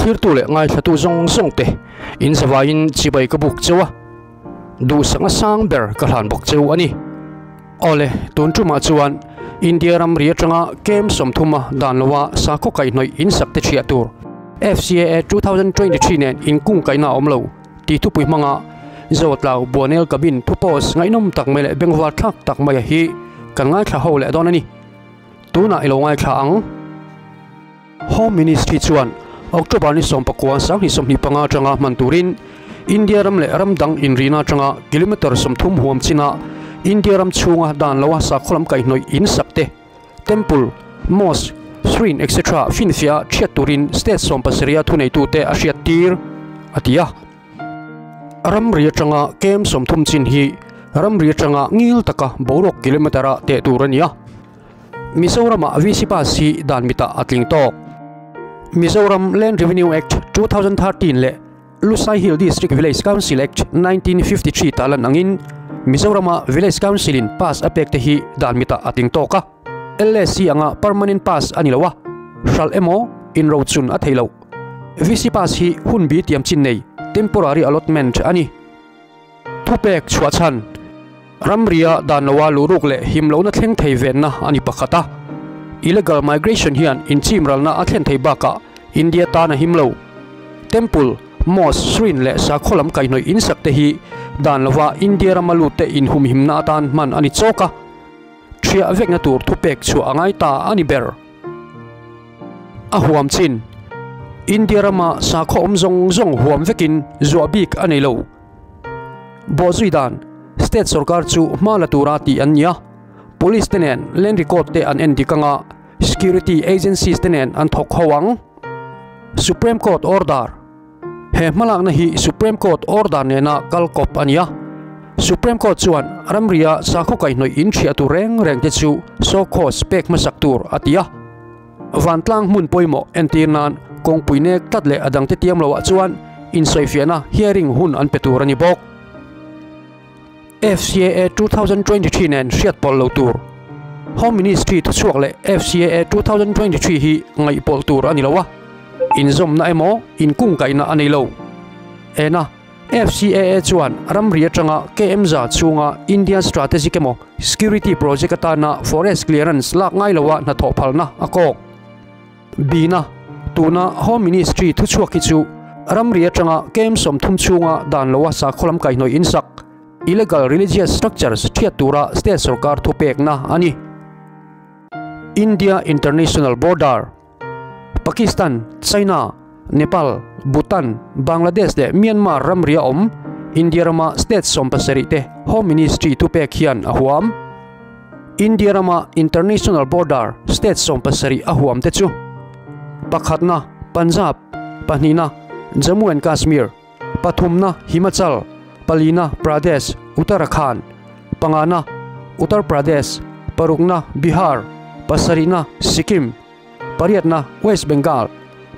Thlirtu leh ngaithlatu zawng zawng te in zavaiin chibai ka buk cheu a, duhsakna sang ber ka hlan bawk cheu a ni. Awle, tun tumah chuan India ramri atanga kem sawmthuma dan loa sakhaw kaihhnawih insak te chhiah tur FCAA 2023 nen inkungkaihna a awm lo tih thupui hmanga Zawtlau Buanel Cabin thu post ngaihnawm tak mai leh bengvar thlak tak maia hi kan ngaithla ho leh dawn a ni. Tunah i lo ngaithla ang. Home Ministry chuan October ni 19 2025 atanga hman turin India ram leh ram dang inrihna atanga kilometre 30 huam chinah India ram chhunga dan loa sakhaw lam kaihhnawih in sak te, temple, mosque, shrine etc finfiah thiat turin state 17 a thuneitute a hriattir, a ti a. Ramri atanga kem 30 chin hi ramri atanga ngil taka boruak kilometre a teh tur a ni a. Mizoramah VC Pass hi dan mitah a tling tawk. Mizoram Land Revenue Act 2013 leh Lusai Hill District Village Council Act 1953 tah lan angin Mizorama Village Council in pass a pek te hi dan mitah a tling tawk a. LSC anga permanent pass a ni lo a, hralh emaw inrochun a thei lo. VC Pass hi hun bi tiam chin nei, temporary allotment, a ni. Thupek chhuah chhan, Ramria dan loa luhruk leh him lohna thleng thei venna a ni pakhat a. Illegal migration hian inchimralna a thlen thei bakah India tan a him lo. Temple, mosque, shrine leh sakhaw lam kaihhnawih insak te hi dan lova India rama lutte inhumhimna atan hman a ni chawk a. Thiah vekna tur thupek chhuah a ngai ta a ni ber. A huam chin, India rama sakhaw awm zawng zawng huam vekin zuah bik a nei lo. Bawhzui dan, State sorkar chu hma la tura tih an ni a, Police te nen land record te an en dik anga Security agencies te nen an thawk ho ang. Supreme Court order, He hmalakna hi Supreme Court order nena kal kawp a ni a, Supreme Court chuan ramria sakhaw kaihhnawih in thiah tur reng reng te chu show cause pek hmasak tur a ti a. Vantlang hmun pawimawh entir nan kawngpui nek tlat leh a dangte tiam loah chuan insawifiahna hearing hun an pe tur a ni bawk. FCAA 2023 nen hriat pawlh lo tur Home Ministry thuchhuak leh FCAA 2023 hi ngaih pawlh tur a ni lo a, inzawmna emaw inkungkaihna a nei lo. Ena. FCAA chuan ramri atanga KM za chhunga India Strategic emaw Security Project atana Forest Clearance lak ngai loa hnathawh phalna a kawk. Bina, Tuna Home Ministry thuchhuak hi chu ramri atanga KM 30 chhunga dan loa sakhaw lam kaihhnawih insak, illegal religious structures, thiat tura state sorkar thupekna a ni. India International Border. Pakistan, China, Nepal, Bhutan, Bangladesh leh Myanmar ramri a awm. India rama state 70 te Home Ministry thupek hian a huam. India rama international border state 70 a huam te chu, pakhatna Punjab, pahnihna Jammu and Kashmir, pathumna Himachal, palina Pradesh, Uttarakhand, pangana Uttar Pradesh, parukna Bihar, pasarihna Sikkim, pariatna West Bengal,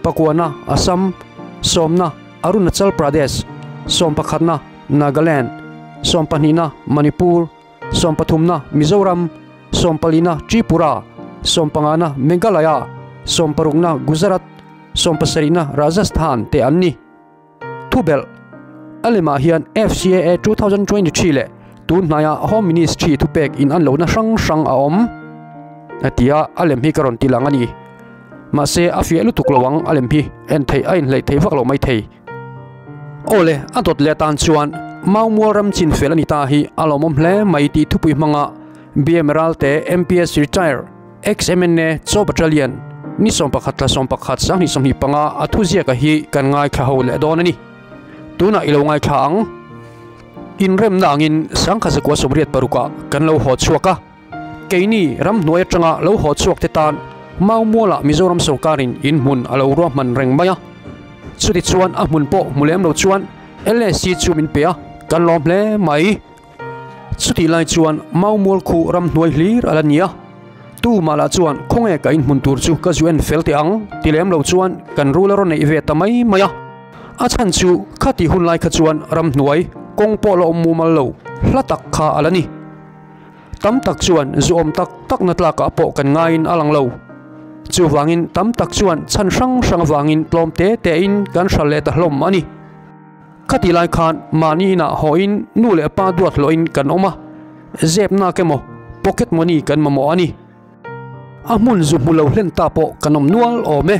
pakuana Assam, sawmna Arunachal Pradesh, sawmpakhatna Nagaland, sawmpahnihna Manipur, sawmpathumna Mizoram, sawmpalina Tripura, sawmpangana Meghalaya, sawmparukna Gujarat, sawmpasarihna Rajasthan te an ni. Thubelh, A lemah hian FCAA 2023 leh tun hnaia Home Ministry thupek in an lohna hrang hrang a awm a ti a, a lem hi ka rawn ti lang a ni. Mahse, a fiah lutuk lo ang a lem hi en theih a inhleih thei vak lo mai thei. Aw le, a dawt leh atan chuan Maumual ram chin fel a ni ta hi a lawmawm hle mai tih thupui hmanga BM Ralte MPS Retire XMNA Chaw Battalion ni 11 thla 11 2025 a thuziaka hi kan ngaithla ho leh dawn a ni. Tunah i lo ngaithla ang. Inremna angin sangkha zakua 86 ah kan lo haw chhuak a. Keini ramhnuai atanga lo haw chhuak te tan Maumualah Mizoram sorkarin in hmun a lo ruahman reng mai a. Chuti chuan a hmun pawh hmu lem lo chuan LSC chu min pe a, kan lawm hle mai. Chutih lai chuan Maumual khu ramhnuai hlir a la ni a, tu mah lah chuan khawnge ka inhmun tur chu ka zu en fel teh ang ti lem lo chuan kan rul a rawn neih ve ta mai mai a. A chhan chu khati hun lai kha chuan ramhnuai kawng pawh la awm mumal lo hla tak kha a la ni. Tam tak chuan zu awm tak tak na tlakah pawh kan ngaiin a lang lo. Chuvangin tam tak chuan chhan hrang hrang avangin tlawm te tein kan hral leh ta hlawm a ni. Khati lai khan mahni inah hawhin nu leh pa duat hlawhin kan awm a, zepnak emaw pocket money kan mamawh a ni. A hmun zu hmu lo hlen ta pawh kan awm nual awm e.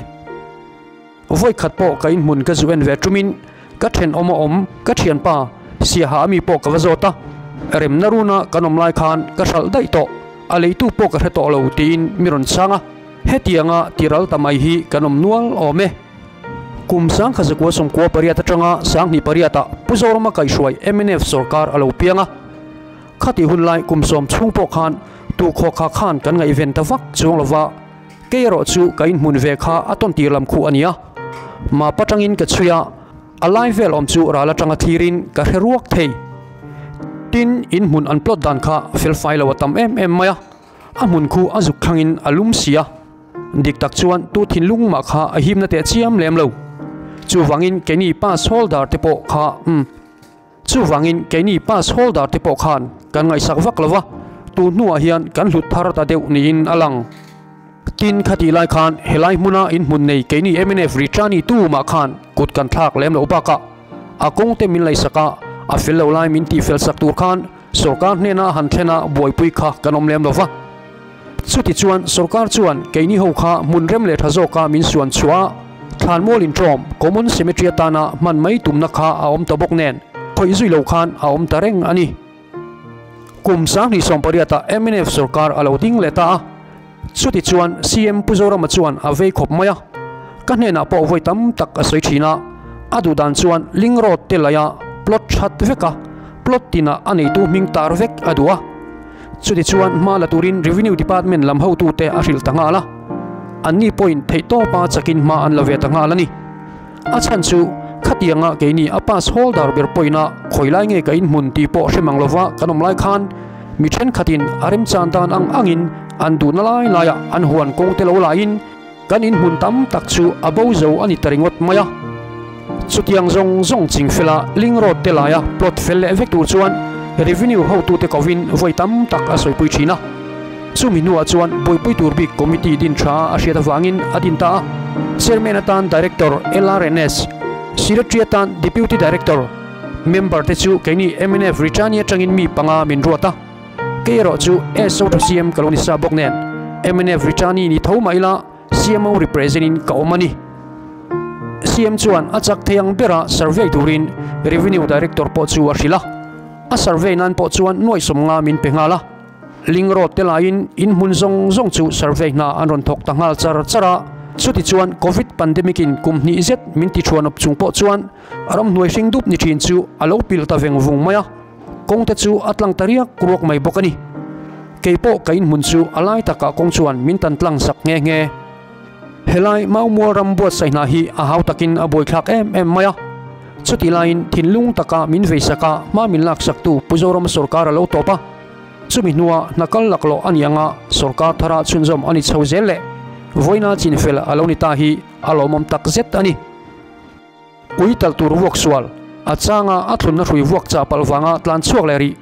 Vawi khat pawh ka inhmun ka zu en ve tumin ka thenawm a awm ka thianpa Siaha ami pawh ka va zawt a, remna runa kan awm lai khan ka hralh daih tawh, a leitu pawh ka hre tawh lo tiin mi rawn chhang a, hetianga tiral ta mai hi kan awm nual awm e. Kum 1998 atanga 2008 ah Pu Zorama kaihhruai mnf sorkar a lo piang a, Khati hun lai kum sawm chhung pawh khan tuhkhawk kha khan kan ngaihven ta vak chuang lo va, kei erawh chu ka inhmun ve kha a tawn tir lam khuh a ni a. Map atangin ka chhui a, a lai vel awm chu ral atanga thlirin ka hre ruak thei. Tin, inhmun an plot dan kha felfai lo a tam em em mai a, a hmun khu a zuk thlangin a lum si a. Dik tak chuan tu thinlung mah kha a himna teh chiam lem lo. Chuvangin keini pass holder te pawh kha umm. Chuvangin keini pass holder te pawh khan kan ngaihsak vak lo va, tun hnuah hian kan hlut thar ta deuh niin a lang. Tin, khatih lai khan helai hmuna inhmun nei keini mnf Richani tu mah khan kut kan thlak lem loh bakah a kawng te min laihsak a, a fel lo lai min tihfel sak tur khan sorkar hnena han thlen a buaipui kha kan awm lem lo va. Chuti chuan sorkar chuan keini ho kha hmun rem leh tha zawka min suan chhuah a, thlanmual intawm, common cemetery atana hman mai tumna kha a awm ta bawk nen, khawih zui lo khan a awm ta reng a ni. Kum 2018 ah mnf sorkar a lo ding leh ta a, chuti chuan CM Pu Zorama chuan a vei khawp mai a, ka hnenah pawh vawi tam tak a sawi thin a, a duh dan chuan ling road te laia plot that vek a, plot tinah a neitu hming tar vek a duh a. Chuti chuan hma la turin Revenue Department lam hotute a hrilh ta nghal a, anni pawhin theihtawpa chakin hma an la ve ta nghal a ni. A chhan chu khatianga keini a pass holder ber pawina khawi lai nge ka inhmun tih pawh hre mang lova kan awm lai khan mi thenkhatin a remchan dan ang angin an duhna lai laiah an huan kawng te lo laiin kan inhmun tam tak chu a bo zo a ni ta ringawt mai a. Chutiang zawng zawng ching fela ling road te laia plot fel leh vek tur chuan Revenue hotute kovin vawi tam tak a sawipui thin a. Chumi hnuah chuan buaipui tur bik committee din tha a hriat avangin a din ta a. Chairman atan Director LRNS, Secretary atan Deputy Director, Member te chu keini mnf Ritani atangin mi panga min ruat a. Kei erawh chu SO to CM ka lo ni sa bawk nen mnf Ritani ni tho mah ila CMO represent in ka awm a ni. CM chuan a chak thei ang bera survey turin Revenue Director pawh chu a hrilh a. A survey nan pawh chuan nuaih sawmnga min pe nghal a. Ling road te laiin in hmun zawng zawng chu survey hna an rawn thawk ta nghal char char a. Chuti chuan Covid pandemic in kum hnih zet min ti thuan awp chung pawh chuan ramhnuai hring dup ni thin chu a lo pil ta veng vung mai a. Kawng te chu a tlang ta riak ruak mai bawk a ni. Kei pawh ka inhmun chu a lai takah kawng chuan min tan tlang sak nghe nghe. Helai Maumual ram buatsaih hna hi a hau takin a buaithlak em em mai a. Chutih laiin thinlung taka min veisak a hma min laksaktu Pu Zorama sawrkar a lo tawp a. Chumi hnua hna kal laklawh a ni anga sawrkar thara chhunzawm a ni chho zel leh vawiina chinfel a lo ni ta hi a lawmawm tak zet a ni. Ui tal tur vuak sual, a changa a thlunna hrui vuak chah palh vanga tlan chhuak leh rih.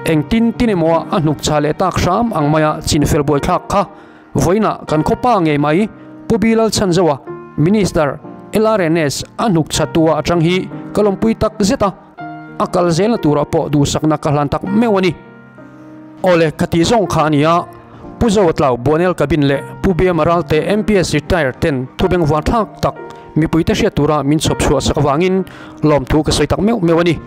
Engtin tin emaw a hnuk chah leh tak hram ang maia chinfel buaithlak kha vawiinah kan khaw pa ngei mai Pu Bilal Chhanzoa, Minister, LRNS, a hnuk chhattua atang hi ka lawmpui tak zet a, a kal zelna turah pawh duhsakna ka hlan tak meuh a ni. Awle, ka tih zawng kha a ni a, Pu Zoa Tlau Buanel Cabin leh Pu BM Ralte MPS retire ten thubeng vuan thlak tak mipuite hriat tura min chhawp chhuah sak avangin lawmthu ka sawi tak meuh meuh a ni.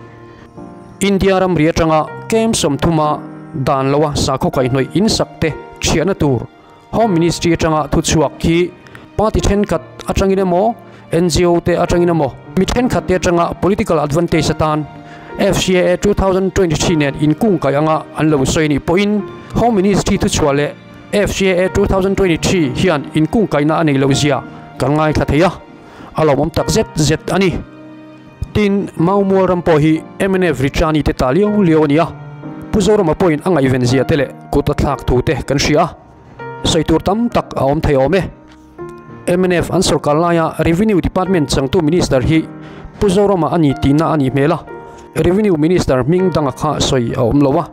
India ramri atanga kem sawmthuma dan loa sakhaw kaihhnawih insak te chhiahna tur Home Ministry atanga thuchhuak hi party thenkhat atangin emaw, NGO te atangin emaw, mi thenkhat te atanga political advantage atan FCAA 2023 nen inkungkaih anga an lo sawi anih pawhin Home Ministry thuchhuah leh FCAA 2023 hian inkungkaihna a nei loh zia kan ngaithla thei a, a lawmawm tak zet zet a ni. Tin, Maumual ram pawh hi mnf Richani te ta liau liau a ni a, Pu Zorama pawhin a ngaihven zia te leh kut a thlak thu te kan hria a, sawi tur tam tak a awm thei awm e. Mnf an sorkar laia Revenue Department changtu Minister hi Pu Zorama a ni tihna a nih hmel a, Revenue Minister hming danga kha sawi a awm lo a.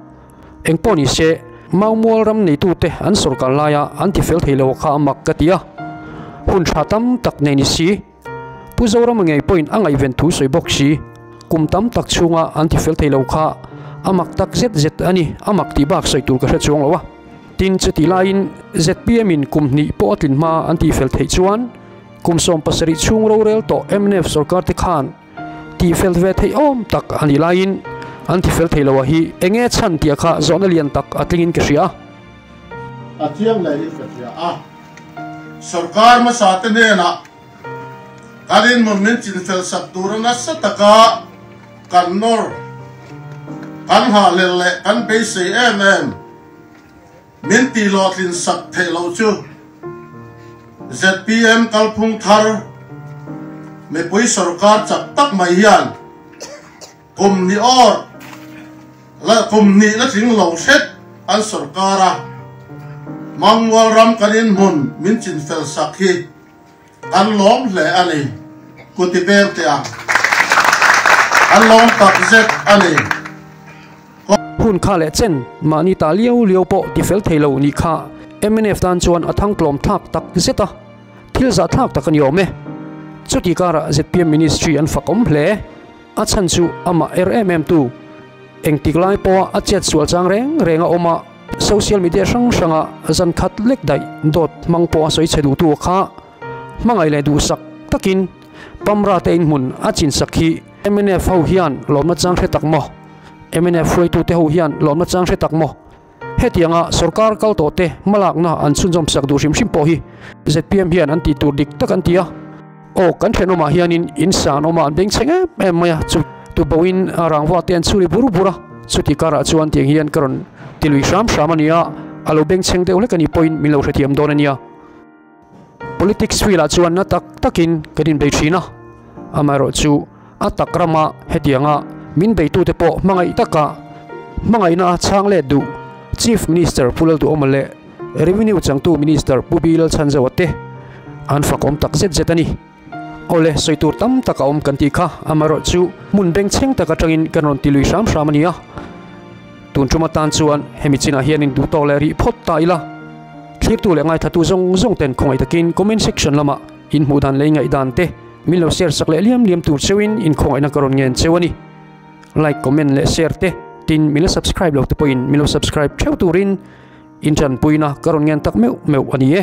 Engpawh ni se, Maumual ram neitute an sorkar laia an tifel thei lo kha a mak ka ti a. Hun tha tam tak nei ni si. Pu Zorama ngei pawhin a ngaihven thu sawi bawk si. Kum tam tak chhunga an ti fel thei lo kha a mak tak zet zet a ni, a mak tih bak sawi tur ka hre chuang lo a. Tin, chutih laiin zpm in kum hnih pawh a tlin hma an tih fel theih chuan kum 70 chhung rorel tawh mnf sorkar te khan tih fel ve theih awm tak a nih laiin an ti fel thei lo a hi enge chhan tih kha zawhna lian tak a tlingin ka hria. A thiang leh in ka hria a, sorkar hmasa te hnenah kan inhmun min chinfel sak tura nasa taka kan nawr, kan nghahhlelh leh kan beisei em em. Min tih hlawhtlin sak theih loh chu zpm kalphung thar mipui sorkar chak tak mai hian kum hnih awr la kum hnih la tling lo hret an sorkar a, Mangmual ram kan inhmun min chinfel sak hi kan lawm hle a ni, kuti beng teh ang. Kan lawm tak zet a ni. Hun kha leh chen mahni ta liau liau pawh ti fel thei lo nih kha mnf tan chuan a thang tlawm thlak tak zet a, thil zah thlak tak a ni awm e. Chuti karah zpm ministry an fak awm hle. A chhan chu amah er em em tu engtik lai pawha a chet sual chang reng reng a awm a, social media hrang hranga zan khat lek daih dawt hmang pawh a sawi chhe duhtu kha hmangaih leh duhsak takin Pamra te inhmun a chinsak hi mnf ho hian lawmna chang hre tak maw? Mnf hruaitute ho hian lawmna chang hre tak maw? Hetianga sorkar kal tawh te hmalakna an chhunzawm sak duh hrim hrim pawh hi zpm hian an tih tur dik tak an ti a. Aw kan thenawmah hianin in san awma an beng chheng em em mai a, chu tuboin rangva te an chhuri bur bur a, chuti karah chuan tiang hian ka rawn ti lui hram hram a nia, a lo beng chheng deuh hlek a nih pawhin min lo hrethiam dawn a nia. Politics field ah chuan na tak takin kan inbei thin a, amaherawhchu a tak rama hetianga min beitute pawh hmangaih taka hmangaihna a chhang let duh Chief Minister Pu Lalduhawma leh Revenue changtu Minister Pu Bi Lalchhanzoa te an fakawm tak zet zet a ni. Awle, sawi tur tam tak a awm kan tih kha, amaherawhchu hmun bengchheng tak atangin kan rawn ti lui hram hram a ni a. Tun tum atan chuan hemi chinah hianin duh tawk leh rih phawt ta ila. Thlirtu leh ngaithatu zawng zawng ten khawngaih takin comment section lamah in hmuh dan leh ngaihdan te min lo share sak leh liam liam tur cheuhin in khawngaihna ka rawn ngen cheu a ni. Like, comment leh share te tin min la subscribe lo te pawhin min lo subscribe theuh turin in tanpuina ka rawn ngen tak meuh meuh a ni e.